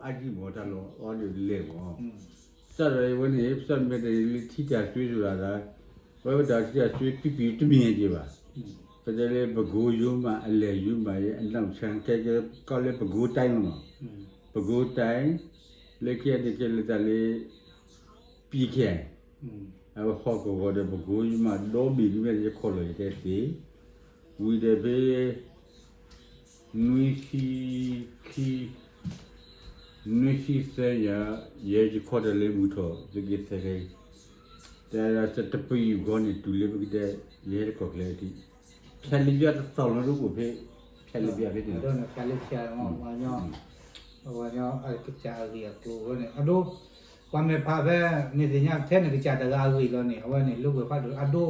အါကံၢ်မီၤတၢ်လီၤအီဒီးလဲၣ်မီၤ, စးဒီးဝဲန့ၣ် ပစံးမ့ၢ်တလၢထံတၢ်သွံဆိုတာ ဝဲပတၢ်ထံတၢ်သွံ ပံပံတမ့ၢ်က့ၤဘၣ်. ပတဲလၢ ပဲခူးရိုးမ အလဲၤရိုးမ အနောက်ခြမ်း ကဲကဲကီးလၢ ပဲခူးတိုင်းမီၤ, ပဲခူးတိုင်း လၢခံန့ၣ်ကဲလၢတၢ်လၢ ပံခဲ အဝဲဟီၣ်ကဝီၤဒီး ပဲခူးရိုးမ ဒီဘ့ၣ်ဒ်မ့ၢ်ယခီၣ်လီၤယတဲသ့, ဝံၤဒီးဖဲ နွံဆံခံ နွံဆံသၢယၤ ယဲယခီၣ်တၢ်လၢမုၢ်ထီၣ် သုးက့သၢခဲအံၤ, တၢ်တပယူာ်ဃီန့ၣ် တုၤလၢပကတဲ ယဟဲတကီၢ်ကျဲထံး, ဖဲလၢယွၤတသီၣ်လီၤတအိၣ်ဖဲ ဖဲလၢဘၣ်ဖဲန့ၣ်, ဖဲလၢဖဲ ပှၤကစၢ်အဂ့ၢ်အကျိၤဝဲန့ၣ် အဒိ ပှၤမဲာ်ဖးဖဲ မ့ၢ်သ့ၣ်ညါထဲန့ၣ်ကစၢ်တဂၤအဂ့ၢ်လီၤန့ၣ် အဝဲန့ၣ် လိာ်ကွဲဖးဒိၣ် အဒိ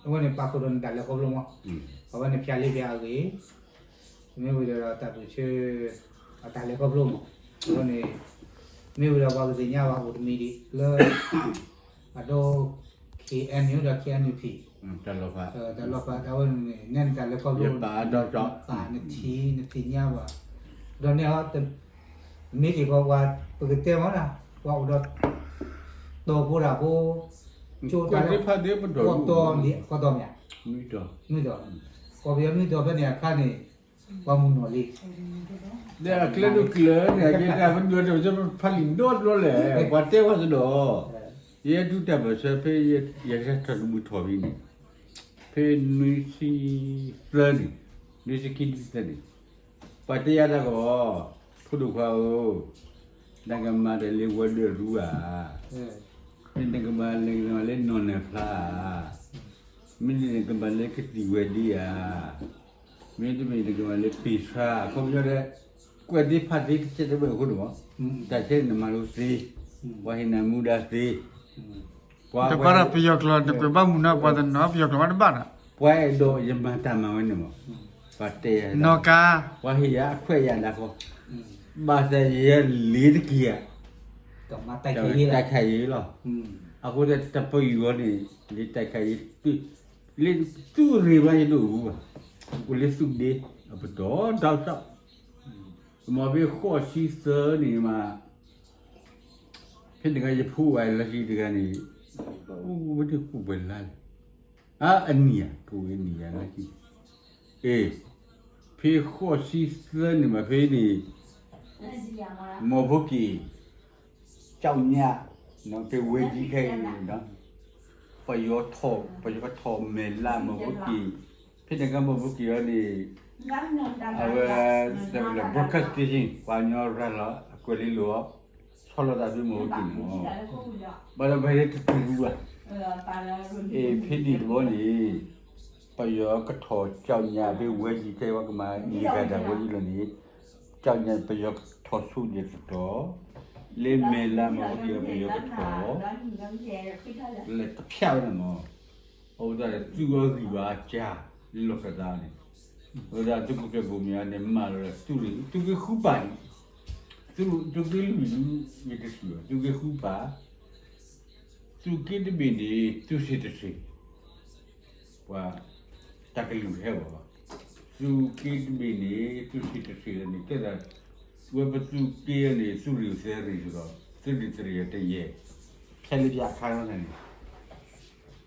အဝဲန့ၣ် ပာ်ဖှိၣ်ဒီးနတၢ်လဲၤခီဖျိမီၤ, အဝဲန့ၣ် ဖၠၣ်လ့ဖၠၣ်အဂ့ၢ်, မ့ၢ်ဝံၤဒီးတၢ်ပၢၢ်ဆၢ အတၢ်လဲၤခီဖျိမီၤ, အဝဲန့ၣ် မ့ၢ်ဝံၤဒီးပှၤကသ့ၣ်ညါဘၣ်အိၣ်တမံၤဒံးလၢ အဒိ ခ့ၣ်အဲၣ်ယူၣ် ဒီး ခ့ၣ်အဲၣ်ယူၣ်ပံၣ် တၢ်လီၤဖး တၢ်လီၤဖး အဝဲန့ၣ် နဲနတၢ်လဲၤခီဖျိ ပာ်နထံ နသ့ၣ်ညါဘၣ်, ဒီးန့ၣ် မ့ၢ်က့ၤကီးပှၤ ပကတဲမ့ၢ်ဒၣ် ပှၤအိၣ်ဒီး တီၤဖိတၢ်ဖိ ကၠိတၢ်လၢ ဃီတီၤမ့ၢ် နွံတီၤ ကီၢ်ပယီၤနွံတီၤဖဲန့ၣ်အခါန့ၣ် ပှၤမုၢ်နီၢ်လံ ဒီးအကျဲဒိၣ်ကျဲန့ၣ် ယတၢ်ပဒိၣ်တဖၣ်လံာ်ဒီတဘျီလဲၣ် ပှၤတဲဝဲသဒီး ယဲဒုးတၢ်ပၢၢ်ဆၢဖဲ ယဟဲထီၣ်တမုၢ်ထီၣ်ဖဲန့ၣ် ဖဲနွံဆံသၢန့ၣ် နွံဆံခံနွံဆံသၢန့ၣ် ပှၤတဲယၤတၢ်ကီး ဖိဒိၣ်ခွါဧၢ, နကမၤတၢ်လၢဝဲၤဒၢးရူဧါ, မ့ၢ်နကမၤလၢနကမၤလၢနီၢ်နၢ်ဖျါဧါ, မ့တမ့ၢ်နကမၤလၢကသံၣ်ဝဲၤဒ့ဧါ, မ့တမ့ၢ်နကမၤလၢပ့ၢ်ဆှါ အခီပညီဒီး ကွဲးသ့ၣ်ဖးသ့တစဲးတဝဲၢ်အဃိန့ၣ်မး, တၢ်ဆဲန့ၣ်နမၤလိသ့, ပှၤဟ့ၣ်နၤမူဒါသ့, ပှၤ တပာ်ဒီးပယီၤကျိာ် နကွဲးဘၣ်မုာ်နီၤ ပှၤတနီၤပယီၤကျိာ်မးတဘၣ်နီၤ, ပှၤအဲၣ်ဒိးယမၤတၢ်မၤဝဲန့ၣ်မး, ပှၤတဲယၤ နီၢ်ကါ ပှၤဟ့ၣ်ယၤအခွဲးယာ်ဒၣ်ဃီ, ဘၣ်ဆၣ်ယဲလ့ၤတက့ၤဧါ, တၢ်ခးယံၤလီၤ, အဃိသတးတပယူာ်အီၤန့ၣ် လၢတၢ်ခးယံၤ လၢသုးရ့ၣ်ဘၣ်ယဒိၣ်အူဘၣ်, အိၣ်လၢသုးဒ့ အပတီၢ်ဒီးစး မ့ၢ်ဖဲဃိးဆံသၢန့ၣ်မး, ဖဲန့ၣ်ကယဖိဝဲလၢခံတဂၤန့ၣ်, အိၣ်ဝဲဒၣ်ကူၣ်ပှဲၤလါလဲၣ်, အနံၣ်ဧါ ကဝဲနံၣ်ဧါလၢခံ, အ့, ဖဲဃိးဆံသၢန့ၣ်မး ဖဲန့ၣ်, မီၢ်ဖိက့ၤ ကၠီညါ, ဖဲဝဲကံခဲအံၤန့ၣ်, ပယီၤထီၣ် ပယီၤကထီၣ်မဲာ်လါမီၢ်ဖိက့ၤ, ဖဲန့ၣ်ကမီၢ်ဖိက့ၤအီၤန့ၣ်, အဝဲ broadcast station ပှၤကညီရၤလီၤအကွဲးလ့လိာ်အီၤ, ဆီလီၤသးဖဲမီၢ်ဖိက့ၤန့ၣ်မး, ဘၣ်ဒီးပဟဲတတုၤဘၣ်, အ့ ဖဲန့ၣ်တဘျီန့ၣ်, ပယီၤကထီၣ်ကၠီညါဖဲဝဲကံခဲ ပှၤကမၤအံၤကၤတၢ်ဖိဒ်လီၤန့ၣ်, ကၠီညါပယီၤကထီၣ်ဆူၣ်ဒ်တတီၤ, လၢမဲာ်လါမီၢ်ဖိက့ၤအီၤပယီၤကထီၣ် လဲၤတဖျးဝဲန့ၣ်မး, အဝဲဒၣ်သုးအီၤဂံၢ်ဘၣ်အကၢ် လီၢ်ခၢၣ်သးန့ၣ်, အဝဲဒၣ်သုးခိၣ်ကျၢၢ်ဘိၣ်မ့ၢ်အန့ၣ် မၢလီၤဒီးသုးရ့ၣ် သုးက့ဃုပာ်န့ၣ်, သုးက့လွံၢ်ဒု ယတထံၣ်ဘၣ် သုးက့ဃုပာ်, သုးက့တဘ့ၣ်န့ၣ် သုးဆံးတဆံး ပှၤ တၢ်ကလုၢ်ဟဲဘၣ်လီၤ, သုးက့တဘ့ၣ်န့ၣ် သုးဆံးတဆံးလၢန့ၣ် တဲဒၣ် ဝဲပသုးက့န့ၣ် သုးရ့ၣ်သၢရ့ၣ်ဒီး သုးရ့ၣ်တရ့ၣ်တယဲၢ်, ခဲလၢာ်ပျၢ်ခါလီၤန့ၣ်,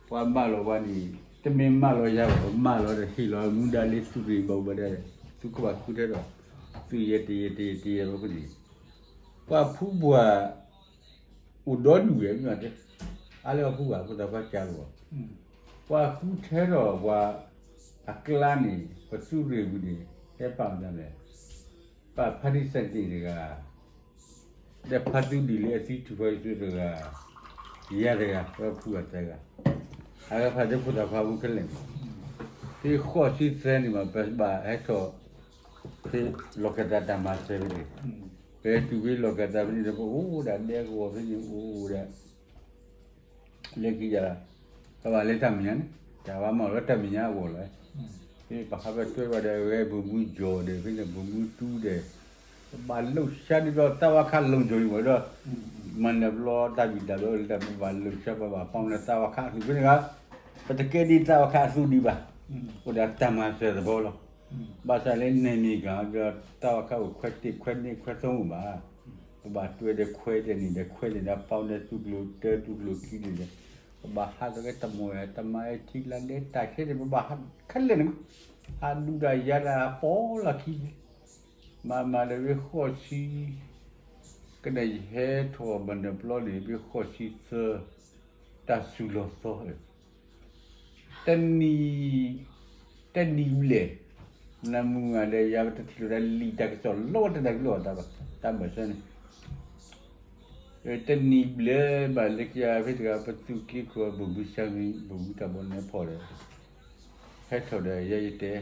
ပှၤမၢလီၤပှၤန့ၣ် တမ့ၢ်မၢလီၤယၤဘၣ် မၢလီၤဒီးဟ့ၣ်လီၤမူဒါလၢသုးရ့ၣ်ဘၣ်ဘၣ်ဒီး သုးခိၣ်ဘၣ်ဃုထၢဒီး သုးယဲၢ်တယဲၢ်တယဲၢ်တယဲၢ်ဘၣ်န့ၣ်, ပှၤဖူပှၢ် အိၣ်ဒီဒူၣ်ဝဲမ့ၢ်တဲ, အါလၢအဖူပှၢ်ဖိသၣ်ခွါကၢ်လီၤ, ပှၤဃုထၢဒီးပှၤ အကျါန့ၣ် ပသုးရ့ၣ်ပူၤန့ၣ် ဟဲပာ်မတၤလဲၣ်, ပာ်ဖါတံၢ်စဲးတ့ၢ်တဂၤ, ဒီးဖါသူဒံၣ်လၢအသံထုးဖီအံၤသုတဂၤ, ယၤတဂၤ ပှၤဖူပှၢ်သၢဂၤ, အဂၤဖးဒိၣ်ဖိသၣ်ခွါဖိခဲလၢာ်န့ၣ်, ဖဲဃိးဆံသၢန့ၣ်မး ပဘၣ်ဟဲထီၣ် ဖဲလီၢ်ကၤသးတၢ်မၤစၢၤဖဲန့ၣ်, ပတုၤဖဲလီၢ်ကၤသးဖဲန့ၣ်ဒီး ပအိၣ်ဒၣ်ဒဲကဝီၤဖဲန့ၣ်အိၣ်ဒၣ် လၢခံယၤ, ပဘၣ်လၢတၢ်မဲာ်ညါန့ၣ် တၢ်ဘၣ်မၤလၢတၢ်မဲာ်ညါအဂီၢ်လီၤ, ဖဲပဟးဘၣ်တွဲဘၣ်ဒီး အဝဲဗိုလ်မှူး John ဒီး ဖဲန့ၣ် ဗိုလ်မှူး တူ ဒီး ပဘၣ်လိာ်ဆှါဒ်သိးသးဝါခးလိာ်ကၠီၤအံၤမးဒီး မၤနၢၤဘျီတၢ်ဘံၣ်တၢ်ဘျီလၢတၢ်ပဘၣ်လိာ်ဆှါ ပဘၣ်ပာ်နၢၤသးဝါခးအသူးဖဲန့ၣ်ဂၤ, ပတကဲဒ်သးဝါခးအသူးဒံးဘၣ်, အိၣ်ဒီးတၢ်မၤစၢၤသဘီလီၤ, ဘၣ်ဆၣ်လၢန့ၣ်မ့ၢ်ကဒီးသးဝါခးအိၣ်ခွဲးတ့ၢ်ခွဲးန့ၢ်ခွဲးသီအိၣ်ဘၣ်, ပ ပဘၣ်တွဲဒီးခွဲးတနံၤဒီးခွဲးန့ၣ်ဒီး ပာ်ဝဲဒီးသူၣ်ကျိၤတၢ်သူၣ်ကျိၤခံန့ၣ်ဒီး ပဘၣ်ဟးထီၣ်က့ၤတမီၢ်ယၤ တမၤအဲထံလၢဒဲတၢ်ဆဲန့ၣ် ပဘၣ်ဟးခဲလၢာ်န့ၣ် ဟးဒူတၢ်ယၤတၢ်ပီလီၢ်ခံန့ၣ် မၤမၤဒီးဝဲဃိးဆံ ကနၣ်ယဟဲထီၣ်ဘၣ်နၢ်ပျီန့ၣ် ဝဲဃိးဆံသၢ တၢ်စူၤလီၤသီ တနံၤ တနံၤဘျဲၣ် နမုၢ်ဂၤဒီးယၤတထံၣ်လိာ်တၢ်လံာ်တၢ်ကစီၣ်လီၤဝဲတနၤကလီၢ် တၢ်ဘၢၣ်စၢၤန့ၣ် တနံၤဘျဲၣ်ဘၣ်လၢခံဖဲတဂၤ ပသူၣ်က့ခိၣ်အပူၤ ဘုဆါမံ ပူၤတၢ်ဘီနဲဖီၣ်ဒီး ဟဲထီၣ်ဒီးယဲယတဲ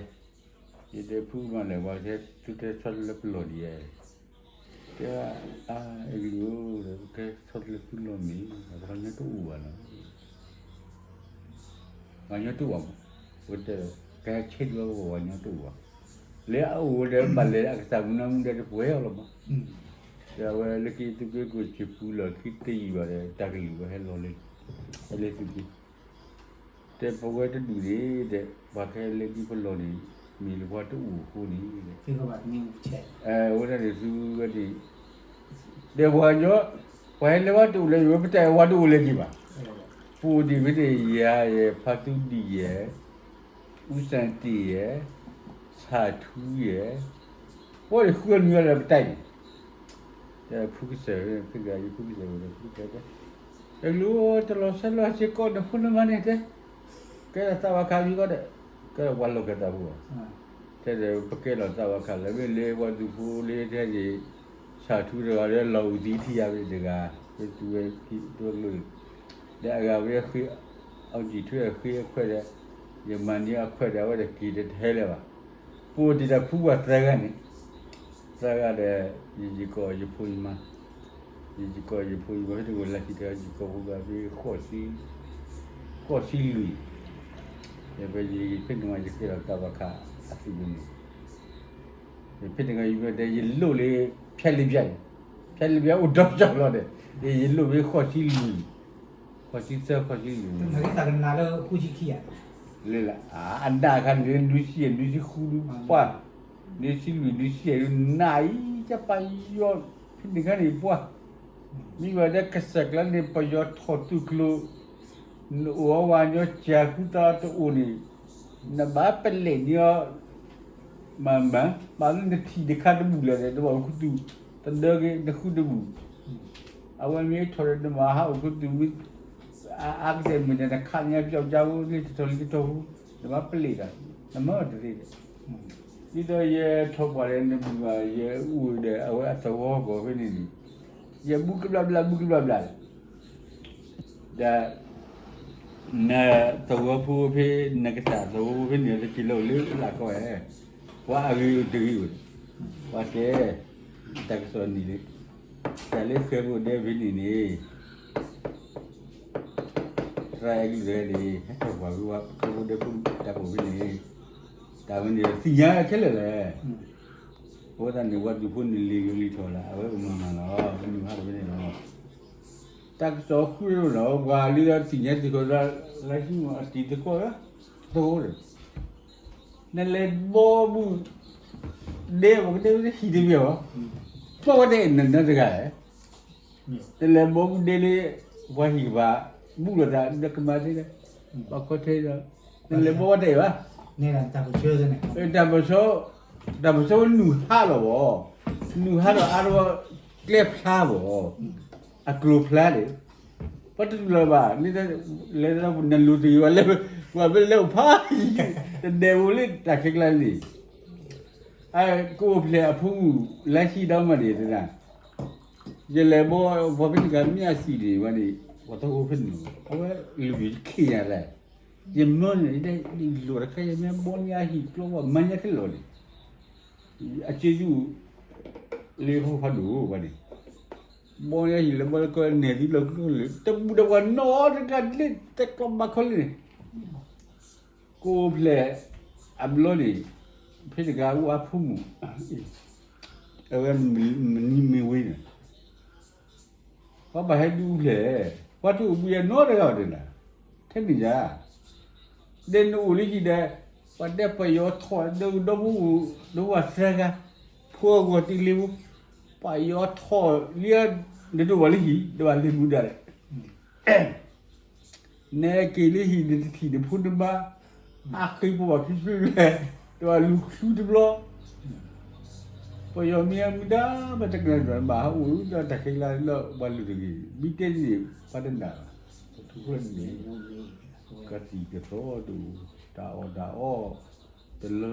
ယတဲဖုမၤလဲၣ် ပှၤကဲသုတဲဆီတလဲပလီၢ်ဒံးဧါ တဲ အၢ အဲၣ်ကလုာ်ဧၢ ဒီးကဲဆီတလဲသုလီၢ်မ့ၢ် ပှၤကညီတအိၣ်ဘၣ်နီၤ ပှၤကညီတအိၣ်ဘၣ်မး ဝဲတဲ ကဲဆဲးဒုးအီၤ ပှၤကညီတအိၣ်ဘၣ် လၢအအိၣ်ဒီးဘၣ်လဲၤအကစၢ်မုၢ်နၤမုၢ်ဒီးတပှဲၤအီၤလီၤမး ဒီးအဝဲလၢခံသုးက့ကိးဆံးပူလီၢ်ခံတယံာ်ဘၣ်ဒီး တၢ်ကလုာ်ဝဲဟဲလီၤလၢ ဟဲလၢသုးက့ တဲပဝဲတဒူၣ်န့ၣ် တဲ ပှၤကဟဲလၢဒ်ပလီၢ်န့ၣ် မ့ၢ်လၢပှၤတအိၣ်အဃိန့ၣ် အဝဲဒၣ်န့ၣ်သုဝဲန့ၣ် ဒီးပှၤကညီ ပှၤဟဲလၢပှၤတအိၣ်လဲၤက့ၤဘၣ် ပအိၣ်ဒံးဖဲန့ၣ် ယၤယဲ ဖါသူဒံၣ်ယဲ အူစၣ်တ့ၢ်ယဲ ဆၣ်ထူယဲ ပှၤန့ၣ်ဃုအနွံအီၤလၢပတၢ်အံၤ ဖုကစၢၢ် ဖုကစၢၢ်ဝဲဒီး ဖုကစၢၢ်တဲ တၢ်ကလုာ် တလီၤဆဲးလီၤစ့ၢ်ကီးဒီးဖိနမါန့ၣ်တဲ ကဲသးဝါခးလံကီးဒီး ကဲပှၤလီၢ်ကဲသးဖိဘၣ် တဲဒီးပကဲလီၤသးဝါခးလၢမ့ၢ်လၢပှၤဒူဖိလၢထဲန့ၣ် ဆၣ်ထူတဂၤလၢလီၤအုးသံထံယၤဝဲတဂၤ ဝဲသူဝဲခံတဝဲကျိန့ၣ် ဒီးအဂၤဝဲ အီၣ်ကံၣ်ထွဲအဃ့အခွဲးဒီး ယမၤန့ၢ်အခွဲးဒီး အဝဲတက့ၤတဟဲလၢၤဘၣ် ပအိၣ်တ့ၢ်တၢ်ဖုပှၤသၢဂၤန့ၣ် သၢဂၤဒီး ယယကီၢ်ယဖိယမါ ယယကီၢ်ယဖိယမါ ဖဲတဂိၢ်လၢခံတဂၤ ယကီၢ်ဖိဂၤဖဲ ဃိးဆံလွံၢ် ဒီးဖဲယဖဲန့ၣ်ယကဲထီၣ်သးဘၣ်ခးအသုးန့ၣ် ဖဲန့ၣ်ယတဲ ယလိၣ်လၢ ဖၠၣ်လ့ပၠၣ်န့ၣ် ဖၠၣ်လ့ပၠၣ်အိၣ်ဒီးကၠီလီၤဒီး ယလိၣ်ဖဲဃိးဆံလွံၢ် ဃိးဆံသၢ ဃိးဆံလွံၢ် လၢ အနးခါန့ၣ် နွံဆံယဲၢ် နွံဆံဃုဒုပှၢ် နွံဆံလွံၢ် နွံဆံယဲၢ်ဒု နးအံၤ ကပာ်ယီၤ ဖဲန့ၣ်ခါန့ၣ်ပှၢ် မ့ၢ်ဝဲဒၣ်ကစၢ်ကျါန့ၣ် ပယီၤထီၣ်သုးကျိၤ နအိၣ်အီၤဝဲညီစၢ်ဃုသးတအိၣ်န့ၣ် နဘၣ်ပလဲာ်န့ၢ်အီၤ မၤမၤ ပာ်လၢနထံၣ်တခါတဘူၣ်လဲၣ်ဒီး နဘၣ်အိၣ်ခူသူၣ် တဒၢက့ၤနဃုတဘူၣ် အဝဲမ့ၢ်ထီၣ်ဒီးနဘၣ်ဟးအိၣ်ခူသူၣ် အါကတၢၢ်မ့ၢ်ဒီး နခးန့ၢ်ပျီကါဖိလၢတထီၣ်လံတထီၣ်ဖိ နဘၣ်ပလဲာ်ဒီး နမၤတသ့ဒီး ဒ်သိးယထီၣ်ပှၢ်ဒီးနမုၢ်ဘၣ် ယအိၣ်ဒီးအဝဲအသဝီကီၢ်ဖဲန့ၣ်န့ၣ် ယဘူးကဘျၣ်ဘျၣ် ဘူးကဘျၣ်ဘျၣ် ဒီး နသဝီဖိဖဲ နကစၢ်သဝီဖိဖဲန့ၣ် တက့ၤလီၤလၢလၢ်ကီၢ်ဧါ ပှၤအဂ့ၤတဂ့ၤအိၣ်ဒီး ပှၤတဲ တၢ်ကစီၣ်နံၤလံ တၢ်လၢဃဲၤဖိဒဲဖဲန့ၣ်န့ၣ် သရၣ်အဲကလုၢ်တဂၤန့ၣ် ဟဲထီၣ်ပှၢ်ဖဲပှၤဃဲၤဖိဒဲဖိတၢ်ကိၢ်ဖဲန့ၣ် တၢ်ဝဲန့ၣ်သ့ၣ်ညါခဲလၢာ်လဲၣ် အဃိသတးန့ၣ် ပှၤဒူဖိန့ၣ်လံၤကလံၤထီၣ်လၢ အဝဲကမၤမၤလီၤ မနုၤဟးထီၣ်ဖဲန့ၣ်လီၤ တၢ်ကစီၣ်ဃုာ်ဒီး ပှၤလံဒီးသ့ၣ်ညါသ့ၣ်ကီးလၢ လၢဟံၣ်မ့ၢ်အတံၤသကိးလၢ သကိးဒီး နလဲၤဘီဘူၣ်ဒဲ ပကတဲဝဲဟံၣ်တဘ့ၣ်အီၤ ပှၤဝဲတအဲၣ်နနီတဂၤ နလဲၤဘီဘူၣ်ဒဲလၢ ပှၤဟံၣ်ကဘၣ် ဘူၣ်လိာ်သးဒီးကမၤသ့ဒီး ပှၤခီထဲဒီး နလဲၤဘီဝဲတအဲၣ်ဘၣ် တၢ်ပၢၢ်ဆၢ တၢ်ပၢၢ်ဆၢဝဲနုာ်ဟးလီၤဘၣ် နုာ်ဟးဒီးအါထီၣ် ကျဲဖျါဘၣ် အကျိၤဖျါန့ၣ် ပှၤတတူၢ်လိာ်ဘၣ် လဲၤနလိၤတဂ့ၤဘၣ် ပှၤမ့ၢ်လဲၤအိၣ်ဖးယံၤ တဒဲးဘိလၢတၢ်ခဲကျါန့ၣ် ကအိၣ်ဖျဲၣ်အဖိမုၣ် လၢဟံၣ်ဒီးမးန့ၣ် တနၤ ယလဲၤဘီ ပှၤဖဲန့ၣ်ကမ့ၢ်အစံးဒံးဝဲန့ၣ် ပှၤသဝီဖိဖဲန့ၣ် အဝဲလုၢ်ယခံဂၤလဲၣ် ယမၢန့ၣ် ယလိာ်တခါ ယမ့ၢ်ဘီန့ၢ်အဟံၣ်ကျိဘၣ် မၤညါခဲလၢာ်န့ၣ် အစ့ဒူၣ် လၢဖီဖးဒိၣ်ဝဲန့ၣ် ဘီန့ၢ်အဟံၣ်လၢဘီလၢကီၢ်န့ၣ် သံလီၤကျိလၢ တဘူၣ်ဒီးပှၤနီတဂၤလၢ တကျီဘၣ်ခီလၢန့ၣ် ကအိၣ်ဖျဲၣ်အဘျီန့ၣ် ဖဲတဂၤအိၣ်အဖိမုၣ် အဝဲမနံၤမ့ၢ်ဝံၤန့ၣ် ပှၤဘၣ်ဟဲဒုးအိၣ်ဖျဲၣ် ပှၤတအိၣ်ဘှံးအနီတဂၤဘၣ်တနၤ ထဲန့ၣ်ယၤ ဒီးနအိၣ်လၢဟံၣ်ဒီး ပှၤတဲပယီၤထီၣ်ဒီးဒီဖိအိၣ် ဒီဝဲသၢဂၤ ဖိအဂီၢ်တ့ၢ်လ့ဖိ ပယီၤထီၣ်လံ နဒိၣ်ဘၣ်လၢဟံၣ် ဒိၣ်ဘၣ်လၢမူဒါလဲၣ်, နက့ၤလၢဟံၣ်န့ၣ်တထံၣ်နဖိနမါ, အဃ့ဖိဘၣ်ခံဆူလဲၣ်, ဒိၣ်ဘၣ်လူၤချုတဘျီ, ပယီၤမ့ၢ်မူဒါ မ့ၢ်တကနၣ်ဘၣ်ဟးအိၣ်ဒီးတၢ်ခဲလၢာ်လၢပှၤလုၢ်တဂ့ၤ, မ့ၢ်တဲန့ၣ် ပှၤတနာ်ဘၣ်, ပထူၣ်ဖျဲးန့ၣ် ကသံၣ်ကသီတအိၣ်, တၢ်အီၣ်တၢ်အီ, တလၢ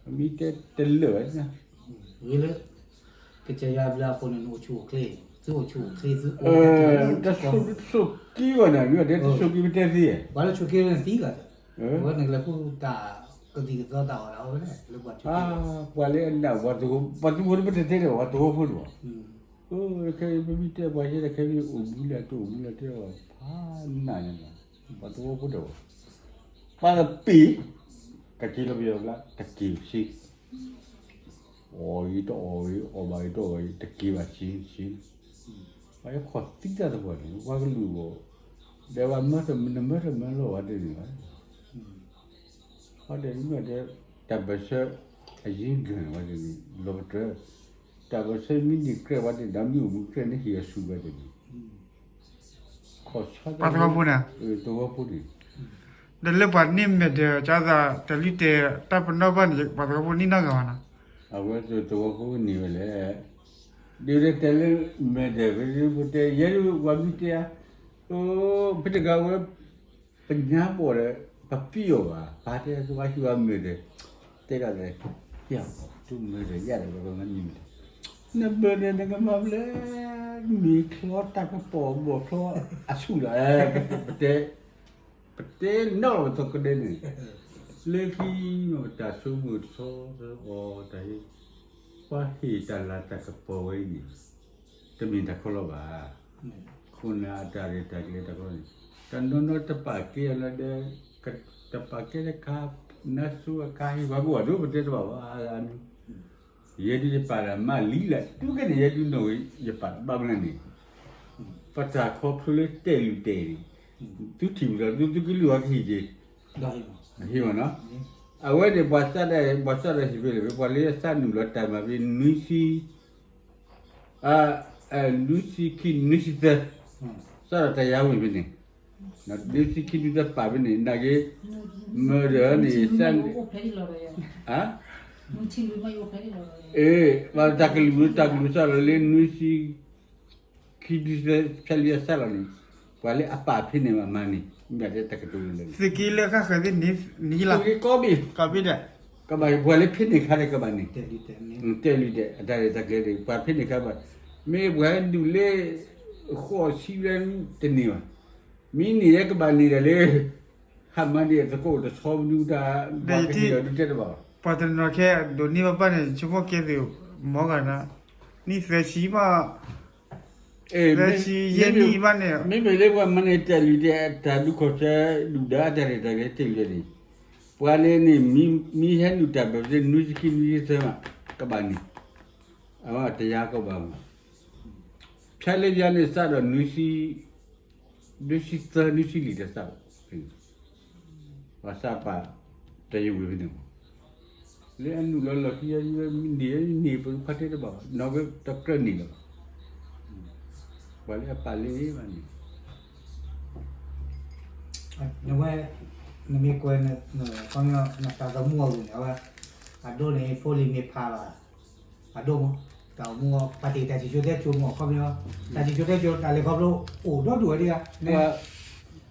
မ့ၢ်တဲတလၢာ်ဘၣ်, ဂ့ၤလၢ ကစၢ်ယွၤအဘျုးအဖှိၣ်န့ၣ် နအိၣ်ဆူၣ်အိၣ်ချ့, သုအိၣ်ဆူၣ်အိၣ်ချ့ သုအိၣ် တဆိၣ်က့ဘၣ်န့ၣ် မ့ၢ်တဲတဆိၣ်က့မ့ၢ်တဲသ့, ပှၤလၢဆိၣ်က့န့ၣ်သံလီၤ, အဝဲန့ၣ်ကလဲၤဃုတၢ်ကသံၣ်ကသီတၢ်အီၣ်တၢ်အီဝဲန့ၣ် လၢပှၤဆိၣ်က့, ပှၤလၢအနာ် ပှၤသဝီဖိတပတဲန့ၣ် ပှၤသဝီဖိန့ၣ်ဘၣ်, ခဲအံၤပမ့ၢ်တဲပှၤယဲၢ်တၢ်ခဲအံၤ အိၣ်မူလၢအတအိၣ်မူလၢအတဲဘၣ် ဖးနးန့ၣ်လီၤ, ပှၤသဝီဖိဒီးဘၣ်, ပှၤသပ့ၤ, ကက့ၤလီၤပယီၤကျါ တက့ၤဆ့ အီၣ်ဂ့ၤတအီၣ်ဂ့ၤ အီၣ်ဘၣ်ဂ့ၤတအီၣ်ဘၣ်ဂ့ၤ တက့ၤဘၣ်ဆ့ဆ့, ပှၤဟဲခီၣ်သံတၢ်သပှၢ်န့ၣ် ပှၤကလုာ်အဂီၢ်, ဒီးပှၤမၢတမၢ နမၢတမၢလီၤဝဲတန့ၢ်ဘၣ်, ဟီဒီးမ့ၢ်ဒီး တၢ်ပၢၢ်ဆၢ အရင်းခံန့ၣ်ဝဲတန့ၢ် လီၤပတြၢၤ, တၢ်ပၢၢ်ဆၢမ့ၢ်န့ၢ်ကြဲးဝဲတန့ၢ် ဒီးမ့ၢ်အိၣ်မူကြဲးန့ၣ်ဟ့ၣ်အီၤဆူၣ်ဝဲတန့ၢ် ပှၤသဝီဖိန့ၣ်, သဝီဖိန့ၣ်, ဒီးလၢပှၤန့ၢ်မဲာ်ဒီး ကသးတၢ်လုၢ်တဲာ်တၢ်ပနီၣ်ဘၣ်န့ၣ် ပှၤသဝီဖိန့ၢ်နီတဂၤဘၣ်နီၤ, အဝဲသဝီဖိန့ၢ်ဝဲလဲၣ်, ဒ်တဲလၢမဲာ်ဒီး ပတဲယဲဒၣ်ပှၤမ့ၢ်တဲဧါ, ဖဲတဂၤဝဲ ပညါဘီၣ်ဒီး ပပံၢ်အီၤဘၣ် ပာ်တဲသဝီဟံၣ်ဝဲမဲာ်ဒီး, တဲဒၣ်လဲၣ်, ယၤ တူၢ်မဲာ်ဒီးယၤဒီး ပမၤမံၤမဲာ်ဒီး, နမဲာ်ဒီးနကမၤဘျဲ မ့ၤချီတၢ်ကပီၤဘီၣ်ချီအဆူၣ်လီၤ, ပတဲ, ပတဲနီၣ်လီၤပသကိးဒဲးန့ၣ်, လၢခံနီၣ်တၢ်ဆိကမိၣ်တဆီအီၤတၢ်ဟ့ၣ်, ပှၤဟ့ၣ်တၢ်လၤတၢ်ကပီၤဝဲအံၤန့ၣ် တမ့ၢ်တၢ်ခီလီၤဘၣ်. ခိၣ်နၢ်အတၢ်ရဲၣ်တၢ်ကျဲၤတၢ်ခီန့ၣ် တနီၤနီၤတပာ်ကဲအလီၤဒီး တပာ်ကဲတခါ နါစိအခါဟ့ၣ်ပှၤဘိၣ်အဒိ ပတဲတဘၣ်ဘၣ်အါဂၤမံၤ, ယဲဒုးယပာ်လၢမၤလံလၢ တူၢ်ကဲန့ၣ် ယဲဒုးနီၣ်ဂ့ၤ ယပာ်ဘၣ်မနုၤန့ၣ် ပတၢ်ခီဖျိလၢတဲာ်လုၢ်တဲာ်န့ၣ် သုထံၣ်ဝံၤဒီး သုသုကလုၢ်အီၤကဟ့ၣ်က့ၤ ဟ့ၣ်မ့ၢ်နီၤ, အဝဲန့ၣ် ပှၤစးဒၣ် ပှၤစးဒၣ်ဟ့ၣ်ဖဲလဲၣ် ပှၤလၢအစးနုာ်လီၤတၢ်မၤဖဲ နွံဆံ နွံဆံခံ နွံဆံသၢ စးထီၣ်တၢ်ယါဝ့ၢ်ဖဲန့ၣ်, နွံဆံခံ နွံဆံသၢပာ်ဖဲန့ၣ် နာ်က့ မၢဒီးန့ၣ် စး အ့ ဘၣ်တၢ်ကလုၢ် တၢ်ကလုၢ်စးလီၤလၢ နွံဆံ ခံ နွံဆံသၢဖဲလံအစးလီၤန့ၣ် ပှၤလၢအပာ်ဖဲန့ၣ်မးမၤန့ၣ် မ့ၢ်တၢ်တကတိၤလၢ သုးက့လၢဃၣ်ဃၢၤသ့ၣ်န့ၣ် နံၤလီၤ ကီဘ့ၣ် ကီဘ့ၣ်ဒီး ကဘၣ် ပှၤလၢဖဲန့ၣ်ခါဒီးကဘၣ်န့ၣ် တဲလုၢ်တဲာ် အတၢ်ရဲၣ်တၢ်ကျဲၤဒီး ပှၤဖဲန့ၣ်ခါဘၣ် မ့ၢ်ပှၤဟဲဒုးလၢ ဃိးဆံဘျဲၣ်တန့ၢ်ဘၣ် မ့ၢ်န့ၢ်လၢကဘၣ်န့ၢ်ဒီးလၢ ဟးမၤန့ၢ်အသကိးတဆီဘၣ်ဒုး ပှၤကဟ့ၣ်အီၤဒုးတဲတဘၣ်ဘၣ် ပှၤတနီၤခဲဒိးန့ၢ်ဘၣ်ဘၣ်န့ၣ် ဆိကမိၣ်ကဲသုးမီၤဂၤဒီး နံၣ်သၢဆံဘၣ် သၢဆံယဲၢ်နံၣ်ဘၣ်န့ၣ် မ့မ့ၢ်လၢပှၤမၤန့ၢ်တဲာ်လုၢ်တဲာ် တၢ်ဒုးခီၣ်ဆၢ ဒုၣ်ဒါတၢ်ရဲၣ်တၢ်ကျဲၤတဲာ်လုၢ်န့ၣ် ပှၤန့ၣ်န့ၣ် မ့ၢ်ဟဲနုာ်တၢ်ဘၢၣ်စၢၤ နွံဆံခံ နွံဆံသၢမး ကဘၣ်န့ၣ် အဝဲတယါကီဘၣ်မး ဖဲလၢယၤန့ၣ်စးဒီး နွံဆံ နွံဆံသၢ နွံဆံလွံၢ်တစးဘၣ် ပှၤစးပာ် တၢ်ယဝ့ၢ်ဖဲန့ၣ်မး လၢအနုာ်လီၤလီၢ်ခံ ယဲန့ၣ် ယန့ၢ်ပခီၣ်ထံးတဘၣ်ဘၣ် နီၢ်ကတကြၢးန့ၢ်လီၤဘၣ် ပှၤလၢအပာ်လၢဘၣ်န့ၣ် နဝဲ နမ့ၢ်ကွဲး ခီပညီ နသးသမူအဂ့ၢ်န့ၣ် အဝဲ အဒိန့ၣ် ဖိလံၤမ့ၢ်ဖးဘၣ် အဒိမး တၢ်အိၣ်မူ ပာ်တ့ၢ်တၢ်စံၣ်စိၤတဲစိၤမး ခီပညီ တၢ်စံၣ်စိၤတဲစိၤ တၢ်လဲၤခီဖျိ အိၣ်ဒီဒူၣ်ဝဲဒၣ်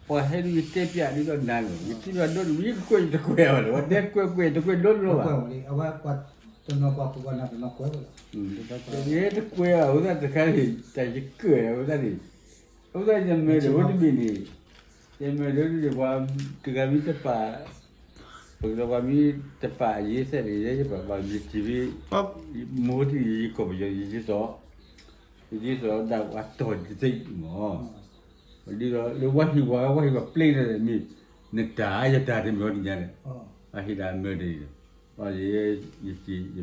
ပှၤဟဲဒုးယတဲပျးဒ်သိးနၤန့ၣ် ယတဲပျးဒီဒူၣ် ယကကွဲးယတကွဲးဘၣ်လီၤ ပှၤတဲကွဲးကွဲးတကွဲးဒီဒူၣ်လီၤဘၣ် အဝဲပှၤတနီၤကွၢ်ပှၤနီၤတနီၤကွဲးဝဲလီၤ ယတကွဲးဘၣ် အဃိသတးတခါန့ၣ် တၢ်ယကွဲး အဃိသတးန့ၣ် အဃိသတးယမၢဒီးဝဲတဘ့ၣ်န့ၣ် ယမၢဒီးပှၤတဂၤမ့ၢ်တပာ် ပကပှၤမ့ၢ်တပာ်ယဲစဲန့ၣ် ယဲယပာ်ဘၣ်ယထံၣ်ဖဲ မိၢ်တယကီၢ်ပယီၤ ယဒ်သိး ယဒ်သိးဒၣ်ပှၤတီၢ်တသ့မး ဒ်သိးလၢဝါဟံၣ်ဝါ ဝါဟံၣ်ဝါပျဲၢ်န့ၣ်မ့ၢ် နတၢ်ယတၢ်တမ့ၢ်အီၤတညါန့ၣ် အဟ့ၣ်ဒၣ်မၢဒီး ယ ယ ယ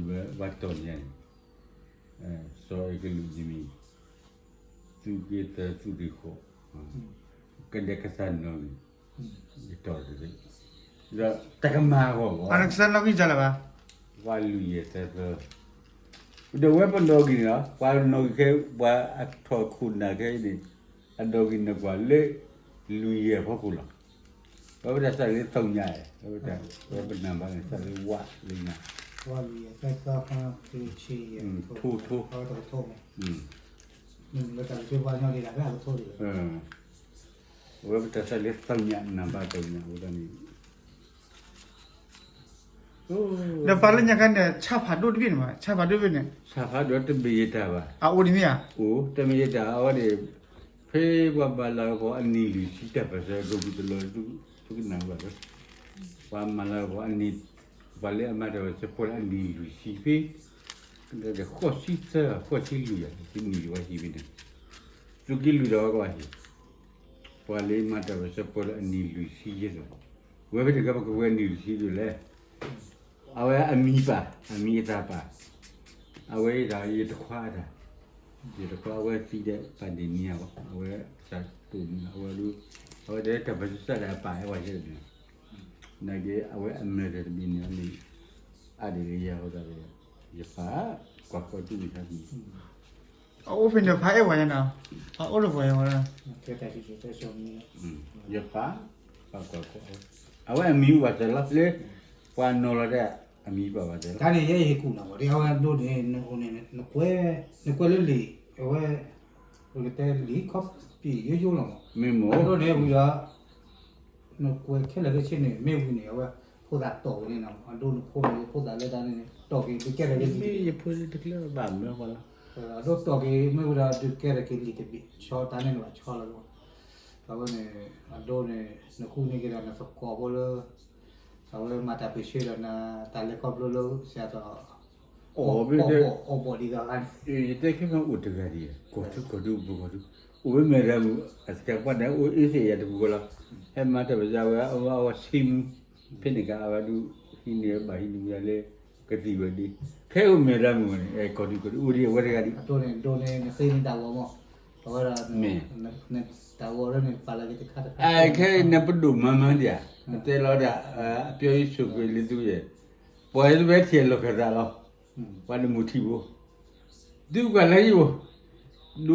မၢဝဲတီၢ်ညါန့ၣ် စီၤအဲကလုာ်ယမံၤ သူၣ်က့သးသူၣ်က့ဃီ ကဒဲကစၢ်နီၣ်ဂံၢ် ယတီၢ်တသ့ ဒီးတၢ်ကမၤအဂီၢ်ဘၣ် ကစၢ်နီၣ်ဂံၢ်ကလဲၣ်ဘၣ် ပှၤလွံၢ်ယဲၢ်သၢသၢ ဒီးဝဲပနီၣ်ဂံၢ်န့ၣ်လီၤ, ပှၤနီၣ်ဂံၢ်ခဲ ပှၤအထီၣ်ခိၣ်နၢ်ခဲအံၤန့ၣ် အနီၣ်ဂံၢ်န့ၣ်ကွၢ်လၢ လွံၢ်ယဲၢ်ဖီခိၣ်လီၤ. ဝဲပတၢ်စးလၢသီညါ, ဝဲပနၢ်ဘၣ်န့ၣ် စးလၢဝးလၢညါ, ထိ, ထိ, ဝဲပတၢ်စးလၢသီညါ နၢ်ဘၣ်သီညါအဃိသတးန့ၣ် ဒီးပှၤလၢညါခါန့ၣ် ဆၣ်ဖးဒိၣ်တဘ့ၣ်န့ၣ်မး, ဆၣ်ဖးဒိၣ်တဘ့ၣ်န့ၣ် ဆၣ်ဖးဒိၣ်တမ့ၢ်ယတၢ်ဘၣ်, အအိၣ်တမ့ၢ်ဧါ, အိၣ် တမ့ၢ်ယတၢ် အဝဲန့ၣ် ဖဲပှၤမၤလၤကပီၤအနံၣ်လွံၢ်ဆံတၢ်ပၢၢ်ဆၢ ကပူၤတလီၤ သုကနၣ်ဘၣ်လၢ ပှၤမၤလၤကပီၤအနံၣ်, ပှၤလၢအမၤတၢ်ပၢၢ်ဆၢဖိလၢအနံၣ်လွံၢ်ဆံဖဲ ဃိးဆံသၢ ဃိးဆံလွံၢ်ယၤ တနံၣ်ယဝဲဟံးဖဲန့ၣ်, သုးက့လွံၢ်ဒီးဝဲကဘၣ်ဟံး ပှၤလၢမၤတၢ်ပၢၢ်ဆၢဖိလၢအနံၣ်လွံၢ်ဆံယဲၢ်လီၤ. ဝဲဖဲန့ၣ်ကဲ ပကဝဲအနံၣ်လွံၢ်ဆံဒ်လဲၣ်, အဝဲအမံၤပာ် အမံၤအသၣ်ပာ်, အဝဲဒၣ်ယတခွါအတၢ်, ယတခွါအဝဲသံဒီးပာ်ဒ့ၣ်နံၤဧါ, အဝဲစးတိၢ်န့ၣ် အဝဲဒၣ်, အဝဲဒၣ်တၢ်ပၢၢ်ဆၢစးဒၣ်အပာ်ဟဲဝဲယဲၢ်န့ၣ်, နာ်က့ အဝဲအမၤတၢ်တမံၤန့ၣ်န့ၣ် အါဒံးလၢယၤအဃိသတးဒီး ယပာ်ကွၢ်ဃီဒူၣ်မုၢ်ဆါမံၤ အအိၣ်ဖဲန့ၣ် ဖးအဲၣ်ဝဲယဲနီၤ, ဖးအိၣ်လၢပှၤယဲဝဲဒၣ်, ယပာ်, ပာ်ကွၢ်ဃီ, အဝဲအမံၤဘၣ်စၢၤလီၤလၢ ပှၤနီၤလီၤတၢ် အမံၤဘၣ်ဘၣ်စၢၤလီၤ, တၢ်န့ၣ် ယဲယဟ့ၣ်ကူၣ်နၤဘၣ် ဒ်အဝဲဒိၣ်န့ၣ် နအိၣ်န့ၣ် နကွဲးလၢလံာ် အဝဲ ပကတဲလံာ်ခီပံာ်ယိယိလီၤမး, မ့ၢ်မ့ၢ် အဒိၣ်န့ၣ်ဝံၤဒီး နကွဲးခဲလၢာ်ခဲဆ့န့ၣ် မ့ၢ်ဝံၤန့ၣ် အဝဲ ဖိသၣ်တီၢ်က့ၤန့ၣ်နီၤ, အဒိၣ်နဖိန့ၣ် ဖိသၣ်လၢတၢ်န့ၣ်န့ၣ် တီၢ်က့ၤ ဒုးကဲထီၣ်က့ၤလံာ်တဘ့ၣ်, ယဖိတကျၢၢ်ဘၣ်မၢပှၤလီၤ, အဒိၣ်တီၢ်က့ၤ မ့ၢ်ဝံၤဒီး ဒုးကဲထီၣ်က့ၤလံာ်တဘ့ၣ် ဆီတၢ်န့ၣ်န့ၣ် ဘၣ်ဆီလီၤ, အဝဲန့ၣ် အဒိၣ်န့ၣ် နဃုန့ၢ်က့ၤဒီးနသကိးဖိလၢ အဝဲမၤတၢ်ပၢၢ်ဆၢဒီးနၤ တၢ်လဲၤခီဖျိလၢ ဆရာတော် အီၣ်ဘၣ် အီၣ်ဘၣ်ဒ်သိး ယတဲခဲမးအိၣ်တဂၤဒံး ကီၢ်ထူကီၢ်ဒူ ပကီၢ်ထူ အိၣ်ဝဲမဲာ်ရၤမုၣ် အစကဲးပှၤန့ၣ် အိၣ်အ့စ့ၣ်ယၤတပူၤဃီလီၤ, ဟဲမၤတၢ်ပၢၢ်ဆၢဝဲ အဝဲအဝဲဆ့မူ ဖဲန့ၣ်က အဝဲဒုးဟံးန့ၢ်ဘၣ်ဟံးန့ၢ်မူဒါလၢ ကသံၣ်ဝဲဒ် ခဲအိၣ်မဲာ်ရၤမုၣ်န့ၣ် ကီၢ်ထူကီၢ်ဒူ အိၣ်ဒံးအဝဲတဂၤဒံး အဒိၣ်န့ၣ် ဒိၣ်န့ၣ် နဃ့နတၢ်ဂီၤမး အဝဲဒၣ် မ့ၢ် တၢ်ဂီၤလၢန့ၣ် ပာ်လီၤက့ၤတခါတခါ ခဲအံၤနပဒိၣ်မၤမၤဒံးဧါ, နတဲလီၤဒၣ် အပျီယ့ၣ်ၡူးခရံာ်လၢသုဝဲ ပှၤယဲတဝဲထံၣ်အလီၢ်ခၢၣ်သးလီၤ, ပှၤတမုၢ်ထံၣ်ဘိ, သုကွၢ်လၢယအိၣ်